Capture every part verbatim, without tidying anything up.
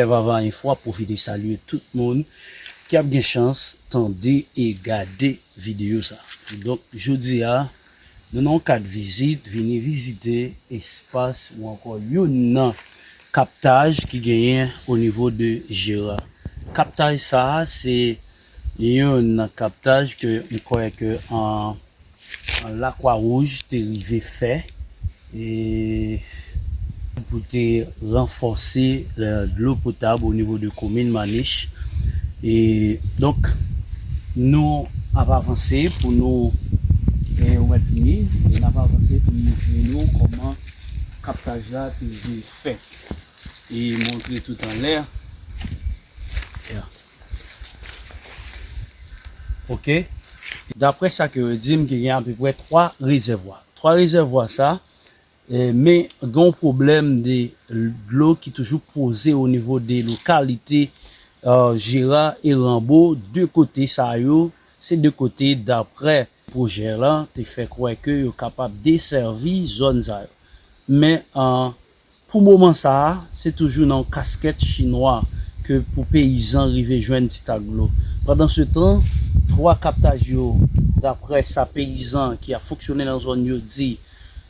Vava Info ap pwofite salye tout moun ki ap gen chans tande e gade videyo sa. Donk, jodi a, nou nan yon kad vizit, vini vizite espas ou ankò youn nan kaptaj ki genyen o nivo de Jera. Kaptaj sa a, se youn nan kaptaj ke m kwè ke an, an Lakwa Wouj te rive fè, e pou te ranfòse, e, dlo potab o nivo de komin Manich. E donk, nou ap avanse pou nou, e, ou mèt vini, e n ap avanse pou montre nou kòman kaptaj la te rive fèt. E montre tout anlè. Ya. Ok. Daprè sa ke yo di m, ki gen apeprè twa rezèvwa. Twa rezèvwa sa, e, men gen yon pwoblèm de dlo ki toujou poze o nivo de lokalite, e, Jera e Ranbo. De kote sa yo, se de kote, daprè pwojè la, te fè kwè ke yo kapab desèvi zòn sa yo. Men, e, pou moman sa a, se toujou nan yon kaskèt chinwa ke pou peyizan rive jwenn ti tak dlo. Pandansetan, twa kaptaj yo, daprè sa peyizan ki ap fonksyone nan zòn yo di,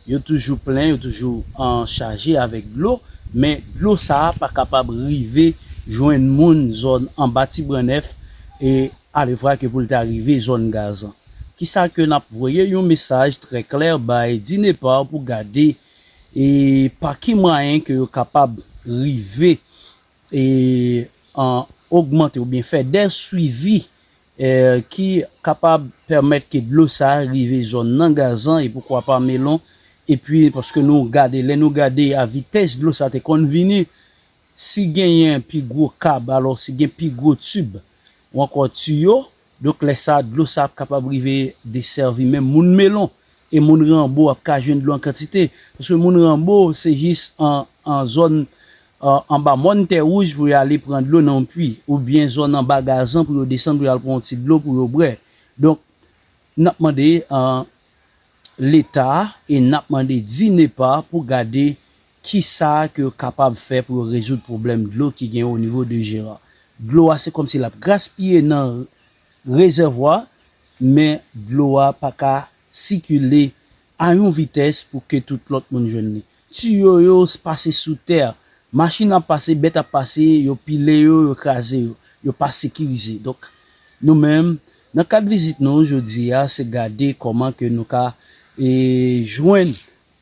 yo toujou plen, yo toujou, e, chaje avèk dlo, men dlo sa a pa kapab rive jwenn moun zòn anba Ti Brannèf e alevwa ke pou l ta rive zòn Gazan. Kisa ke n ap voye yon mesaj trè klè bay DINEPA pou gade e pa ki mwayen ke yo kapab rive e an ogmante oubyen fè de swivi, e, ki kapab pèmèt ke dlo sa a rive zòn nan Gazan e poukwa pa Melon. Epi, paske nou gade, lè nou gade a vitès dlo sa te konn vini, si genyen pi gwo kab, alò si gen pi gwo tib, ou ankò tiyo, donk lè sa a, dlo sa a ap kapab rive desèvi menm moun Melon e moun Ranbo ap ka jwenn dlo an kantite. Paske moun Ranbo, se jis an, an zòn, e, anba mòn Tè Wouj pou yo ale pran dlo nan yon pwi, oubyen zòn anba Gazan pou yo desann pou yo al pran yon ti dlo pou yo bwè. Donk, n ap mande, e, Leta e n ap mande DINEPA pou gade kisa ke yo kapab fè pou yo rezoud pwoblèm dlo ki gen o nivo de Jera. Dlo a, se kòmsi l ap gaspiye nan rezèvwa, men dlo a pa ka sikile a yon vitès pou ke tout lòt moun jwenn li. Tiyo yo pase sou tè, machin ap pase, bèt ap pase, yo pile yo, yo kraze yo, yo pa sekirize. Donk, nou menm, nan kad vizit nou jodi a, se gade kòman ke nou ka, e, jwenn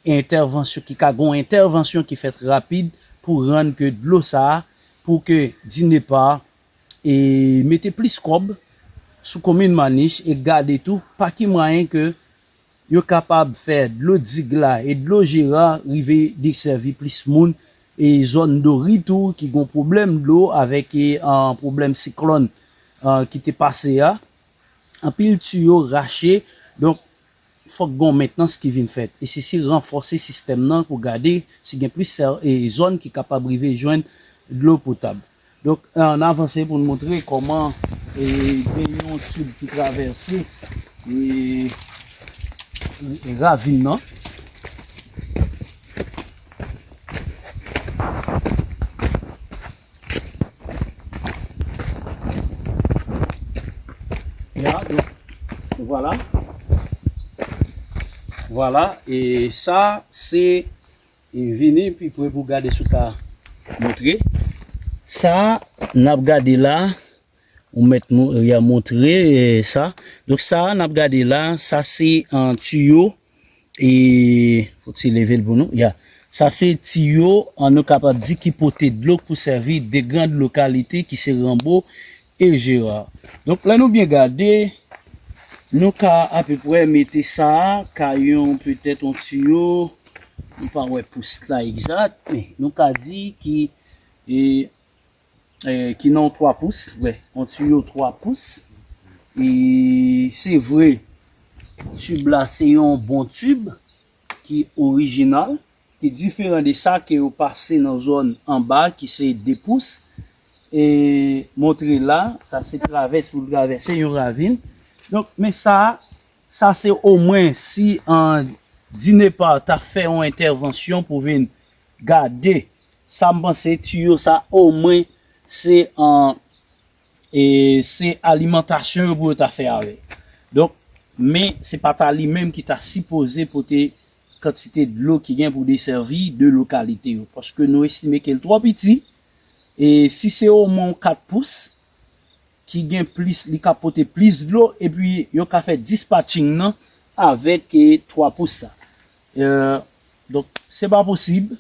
entèvansyon, ki ka gon entèvansyon ki fèt rapid pou rann ke dlo sa a, pou ke DINEPA e mete plis kòb sou komin Manich e gade tou pa ki mwayen ke yo kapab fè dlo dig la e dlo Jera rive desèvi plis moun e zòn Dori tou ki gon pwoblèm dlo avèk e, an, pwoblèm siklòn, an, ki te pase a. Anpil tiyo rache, donk fòk gon mentnans ki vin fèt. E se si ranfòse sistèm nan pou gade si gen plis sè-, e zòn ki kapab rive jwenn dlo potab. Donk, ann avanse pou n montre kòman, e, gen yon tib ki travèse, e, e ravin nan. Ya, donk, vwala. Vwala, e sa, se e vini pi pre pou gade si w ka montre. Sa n ap gade la, ou mèt mo-, ya montre, e, sa. Donk, sa n ap gade la, sa se, an, tiyo, e, fò ti leve l pou nou, ya. Sa se tiyo, an, nou kapab di ki pote dlo pou sèvi de grann lokalite ki se Ranbo e Jera. Donk, lè nou byen gade, nou ka apeprè mete sa a, ka yon, petèt, yon tiyo, nou pa wè pous la egzat, men nou ka di ki, e, e, ki nan yon twa pous, vre, yon tiyo twa pous. E se vre, tib la se yon bon tib ki orijinal, ki diferan de sa ke yo pase nan zòn anba, ki se de pous. E montre la, sa se travès pou l travèse yon ravin. Donk, men sa, sa se omwen si, an, DINEPA ta fè yon entèvansyon pou vin gade sa, m panse tiyo sa omwen se an e se alimantasyon yo pou yo ta fè avè. Donk, men se pa ta li menm ki ta sipoze pote kantite dlo ki gen pou desèvi de lokalite yo. Paske nou estime ke l twò piti, e si se omwen yon kat pous ki gen plis, li ka pote plis dlo, epi yo ka fè dispatching nan avèk e twa pous sa. E, donk, se pa posib.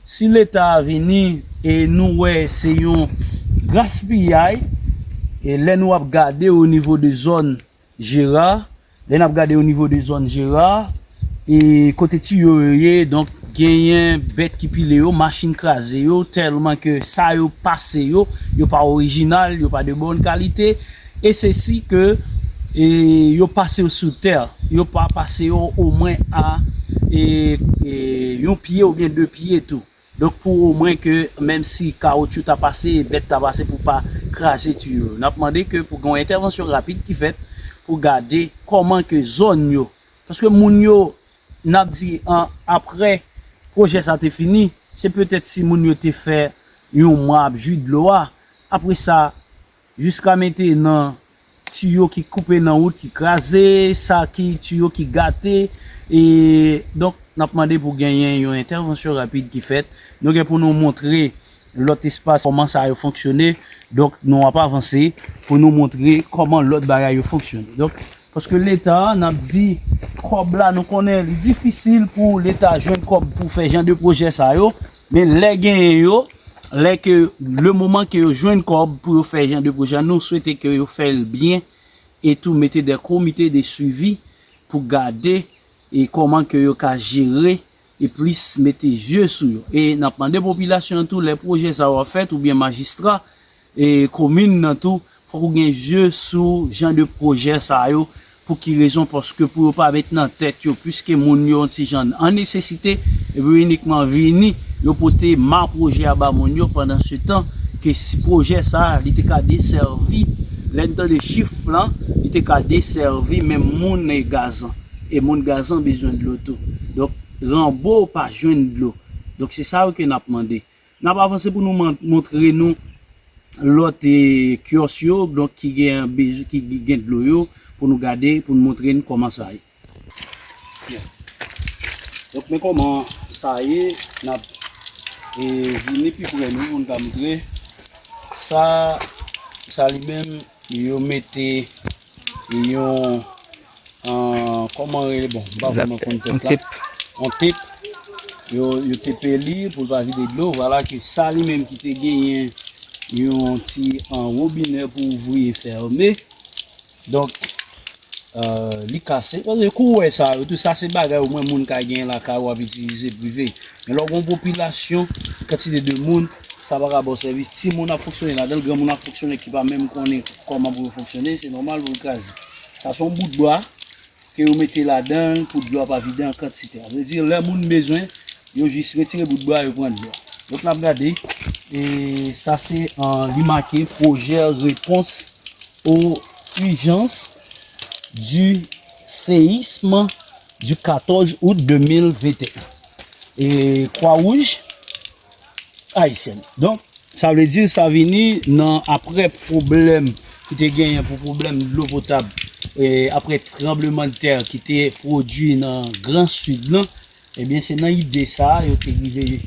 Si Leta vini e nou wè se yon gaspiyay, e lè nou ap gade o nivo de zòn Jera, lè n ap gade o nivo de zòn Jera, e kote tiyo yo ye, donk genyen bèt ki pile yo, machin kraze yo, tèlman ke sa yo pase yo, yo pa orijinal, yo pa de bòn kalite, e se si ke e yo pase yo sou tè, yo pa pase yo omwen a e, e yon pye oubyen de pye tou. Donk, pou omwen ke menm si kawotchou ta pase, bèt ta pase pou pa kraze tiyo yo. N ap mande ke pou gen yon entèvansyon rapid ki fèt pou gade kòman ke zòn yo, paske moun yo, n ap di an, apre pwojè sa te fini, se petèt si moun yo te fè yon mwa ap jwi dlo a, apre sa, jiska mentenan, tiyo ki koupe nan wout ki kraze, sa ki tiyo ki gate, e donk n ap mande pou genyen yon entèvansyon rapid ki fèt. Nou gen pou nou montre lòt espas kòman sa yo fonksyone. Donk nou ap avanse pou nou montre kòman lòt bagay yo fonksyone. Donk, paske Leta, n ap di, kòb la, nou konnen li difisil pou Leta jwenn kòb pou fè jan de pwojè sa yo, men lè genyen yo, lè ke, le moman ke yo jwenn kòb pou yo fè jan de pwojè, nou swete ke yo fè l byen, e tou mete de komite de swivi pou gade e kòman ke yo ka jere e plis mete zye sou yo. E n ap mande popilasyon an tou, lè pwojè sa yo ap fèt oubyen majistra e komin nan tou, fòk ou gen zye sou jan de pwojè sa yo. Pou ki rezon? Paske pou yo pa met nan tèt yo, piske moun yo yon ti jan an nesesite, epi yo inikman vini, yo pote ma pwojè a ba moun yo, pandan se tan ke si pwojè sa a, li te ka desèvi, lè n tande chif lan, li te ka desèvi menm moun e Gazan. E moun Gazan bezwen dlo tou. Donk, Ranbo pa jwenn dlo. Donk, se sa yo ke n ap mande. N ap avanse pou nou man-, montre nou lòt, e, kyòs yo, donk, ki gen bezwen, ki gen dlo yo, pou nou gade, pou nou montre n kòman sa ye. Donk, men kòman sa ye, n ap, e, vini pi pre nou pou n ka montre. Sa, sa li menm, yo mete yon, an, kòman rele, bon, m pa vrèman konn tèt la. Yon tep. Yo, yo tepe li pou l pa vide dlo. Vwala ke sa li menm ki te genyen yon ti, an, wobinè pou ouvri e fèmen. Donk, e, li kase. Paske kou w wè sa yo tou, sa se bagay omwen moun ka genyen lakay ou ap itilize prive. Men lè w gen yon popilasyon, kantite de moun, sa pa ka ba w sèvis. Timoun ap fonksyone ladan l, granmoun ap fonksyone ki pa menm konnen kòman pou yo fonksyone, se nòmal pou l kraze. Sa se yon bout bwa ke yo mete ladan l pou dlo a pa vide an kantite. Sa vle di, lè moun bezwen, yo jis retire bout bwa, yo pran dlo a. Donk, n ap gade, e sa se, e, li make pwojè repons aux urgences du séisme du quatorze août deux mille vingt et un. E Kwa Wouj Ayisyèn. Donk, sa vle di sa vini nan apre pwoblèm ki te genyen pou pwoblèm dlo potab, e apre tranblemanntè ki te pwodui nan Gran Sid lan, ebyen, se nan ide sa a yo te rive,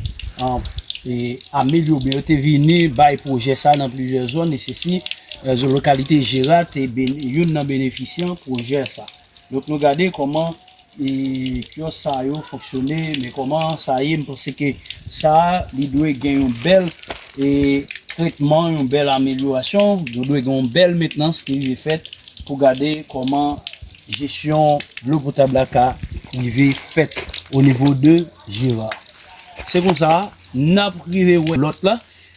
an, e, amelyore, oubyen yo te vini bay pwojè sa a nan plizyè zòn, e se si, e, zòn lokalite Jera te bene-, youn nan benefisyan pwojè sa a. Donk, nou gade kòman, e, kyòs sa yo fonksyone, men kòman sa ye, m panse ke sa a, li dwe gen yon bèl, e, tretman, yon bèl amelyorasyon, yo dwe gen yon bèl mentnans ki rive fèt pou gade kòman jesyon dlo potab la ka rive fèt o nivo de Jera. Se konsa, n ap rive wè lòt la,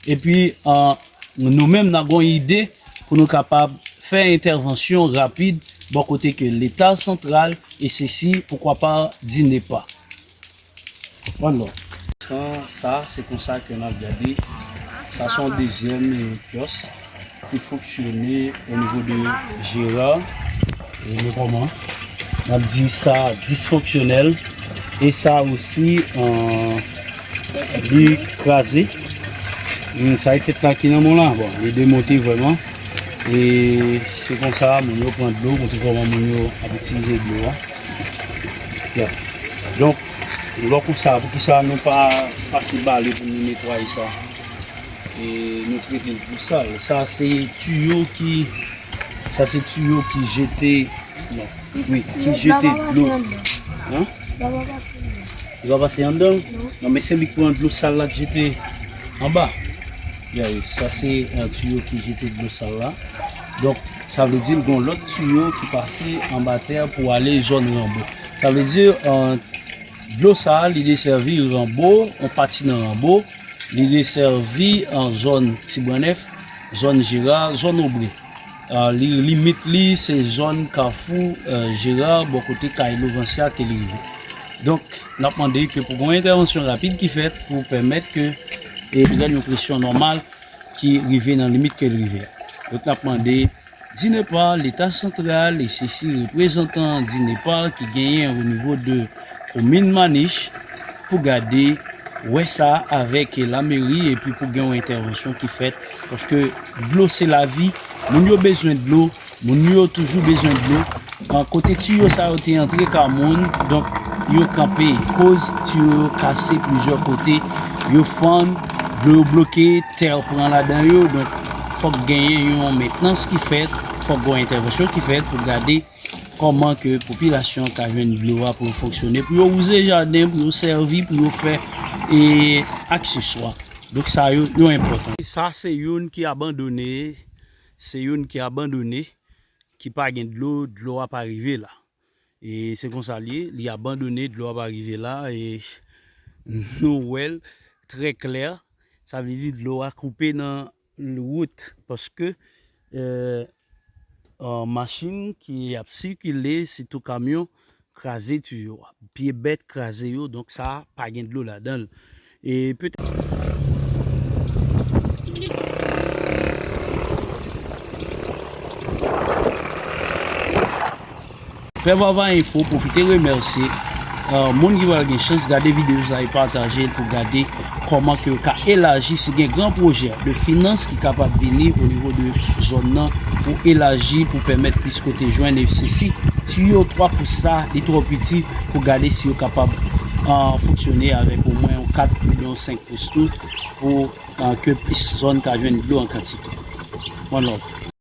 epi, an, nou menm n ap gen yon ide pou nou kapab fè entèvansyon rapid bò kote ke Leta santral, e sesi, poukwa pa, di nepa. Bon, non. Sa, sa, se konsa ke n ap gade. Sa se yon dezyèm, e, kyòs ki fonksyone o nivo de Jera. E men kòman? N ap di sa disfonksyonèl. E sa osi, e, li kraze. Hmm, sa e tèt la ki nan men w la, bon, li demonte vrèman. E se konsa, moun yo pran dlo, montre kòman moun yo ap itilize dlo a. Ya. Donk, lè konsa, poukisa nou pa pase bale pou nou netwaye sa? E nou trete l pou sal. Sa se tiyo ki, sa se tiyo ki jete, non, wi, ki jete dlo. Hein? Li pa pase anndan? Non, men se li k pran dlo sal la k jete anba. Ya wi, sa se, euh, tiyo ki jete dlo sal la. Donk, sa vle di l gon lòt tiyo ki pase anba tè pou ale zòn Ranbo. Sa vle di, euh, dlo sa a, li desèvi Ranbo, yon pati nan Ranbo, li desèvi an zòn Ti Brannèf, zòn Jera, zòn Obre. Ah, li, limit li, se zòn Kafou, euh, Jera, bò kote kay Lovansya ke li rive. Donk, n ap mande ke pou gon entèvansyon rapid ki fèt pou pèmèt ke, e, jwenn yon presyon nòmal ki rive nan limit ke l rive a. Donk, n ap mande DINEPA, Leta Santral, e sesi reprezantan DINEPA ki genyen o nivo de komin Manich, pou gade, wè sa avèk lameri, epi pou gen yon entèvansyon ki fèt, paske dlo se lavi, moun yo bezwen dlo, moun yo toujou bezwen dlo. An, kote tiyo sa yo te antre ka moun, donk yo kanpe, koz tiyo yo kase plizyè kote, yo fann, dlo yo bloke, tè pran ladan yo, donk fòk genyen yon mentnans ki fèt, fòk gen yon entèvansyon ki fèt pou gade kòman ke popilasyon ka jwenn dlo a pou yo fonksyone, pou yo wouze jaden, pou yo sèvi, pou yo fè, e, akseswa. Donk sa yo, yo enpòtan. Sa se youn ki abandone, se youn ki abandone, ki pa gen dlo, dlo a pa rive la. E se konsa l ye, li abandone, dlo a pa rive la, e nou wè l trè klè. Sa vle di dlo a koupe nan wout, paske, euh, euh, machin ki ap sikile, sitou kamyon, kraze tiyo a. Pye bèt kraze yo, donk sa pa gen dlo ladan l. E petèt Pè Vava Info pwofite remèsye, euh, moun ki pral gen chans gade videyo sa e pataje l pou gade kòman ke yo ka elaji, si gen gran pwojè de finans ki kapab vini o nivo de zòn nan pou elaji, pou pèmèt plis kote jwenn, e se si tiyo twa pous sa, li twò piti pou gade si yo kapab, euh, fonksyone avèk omwen yon kat oubyen yon senk pous tou pou, euh, ke plis zòn ka jwenn dlo an kantite. One love.